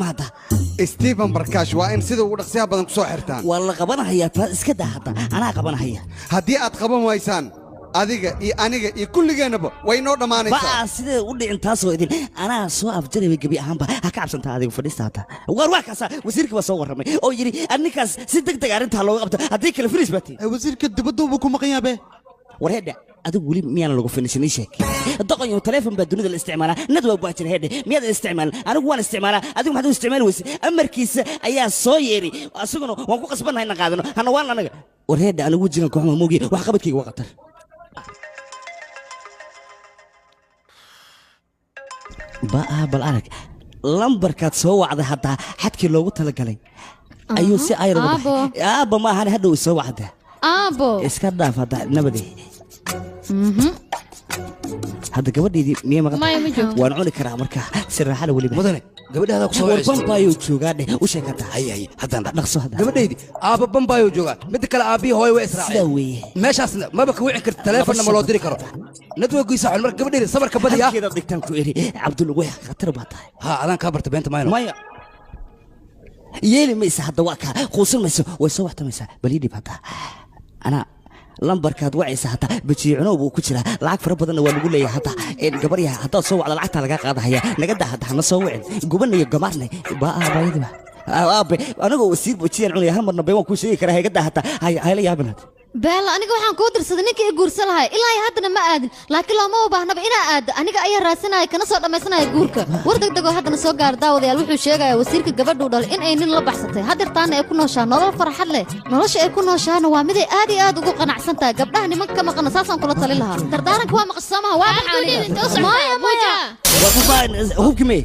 Hadda Stephen Barkaash waa in sida ugu dhaqsiyaha badan ku soo xirtaan. Waa la qabanahayaa, taa iska daa, hadda anaa qabanahaya. Haddii aad qaban waysaan, adiga iyo aniga iyo kulligeennaba way inoo dhammaanaysaa. Baa sidee u dhicin taasoo idin anaa soo afjaraya gebi ahaanba. Ha ka cabsantaa, adigu fadhiista hadda. Waar waa kaasa, wasiirkii baa soo warramay oo yidhi ninkaas si deg deg arrintaa looga qabto, haddii kale finish baa tii. Wasiirka dibadda ku maqan yabe. War hedha, adigu weli miyaan lagu finishin? Ii sheeg, doqonyo. Taleefon baa dunida la isticmaalaa, nadwa baa jira. Hedhe, miyaad isticmaalin? Anigu waan isticmaalaa, adigu maxaad u isticmaali weyse? Amarkiisa ayaa soo yeeri, asaguna waan ku qasbannahay inaan qaadano hana waan anaga. War hedha, anigu wejigan kooxma moogi, wax qabadkayga waa khatar. Baa bal arag lambarkaad soo wacday haddaa xadkii loogu talagalay ayuu si ayar uga Aabo. baxay. Aabba ma ahan, hadhow soo wacda. Aabo. Iska dhaaf hadda, nabadi. Hadda gabadhaydii miyay maqan? Maya, ma joogto. Waan cuni karaa marka si raaxada weliba. Mudane, gabadhaada ku soo War wacayso. Bambaayuu joogaa dheh, u sheeg hadda. Hay hay, haddaan dhaqso hadda. Gabadhaydii aabba Bambaayuu joogaa. Midda kale, aabbihii hooyo way israaceen. Sidaa weeye. Meeshaasna maba ka wici karti, taleefonna ma loo diri karo, networkiisa xun. Marka gabadhayda sabarka badiya. Halkeedaad dhigtaan ku eri, Cabdul, way khatar baa tahay. Ha, adaan kaa barta beenta mayno. Maya, yeeli maysa hadda, waa kaa quusan mayso, way soo waxtamaysaa. Bal ii dhib hadda, anaa lambarkaad wacaysa hadda bajiicunow buu ku jiraa, lacag fara badanna waa lagu leeyahay hadda. Gabaryaha, haddaad soo wacda lacagtaa lagaa qaadahaya. Naga daa hadda, hana soo wicin. Gubanayo gamaarne baa aabayadiba aabe, anigoo wasiir bajiyaan cunaya hal marna been waan kuu sheegi karaa. Hayga daa hadda, hayla yaabin hadda. Beela, aniga waxaan kuu dirsaday ninka i guursan lahay, ilaa iyo haddana ma aadin, laakiin looma baahnaba inaa aado. Aniga ayaa raadsanaya kana soo dhammaysanaya guurka. War degdegoo haddana soo gaar, daawadayaal, wuxuu sheegayaa wasiirka gabadhuu dhalay in ay nin la baxsatay, hadeertaana ay ku nooshaa nolol farxad leh. Nolosha ay ku nooshaana waa miday aad iyo aad ugu qanacsan tahay. Gabdhaha nimanka ka maqana saasaan kula talin lahaa. Dardaaranka waa maqasho, soo maha? Waa maxaa aniga? Maya, maya. Hubki mee?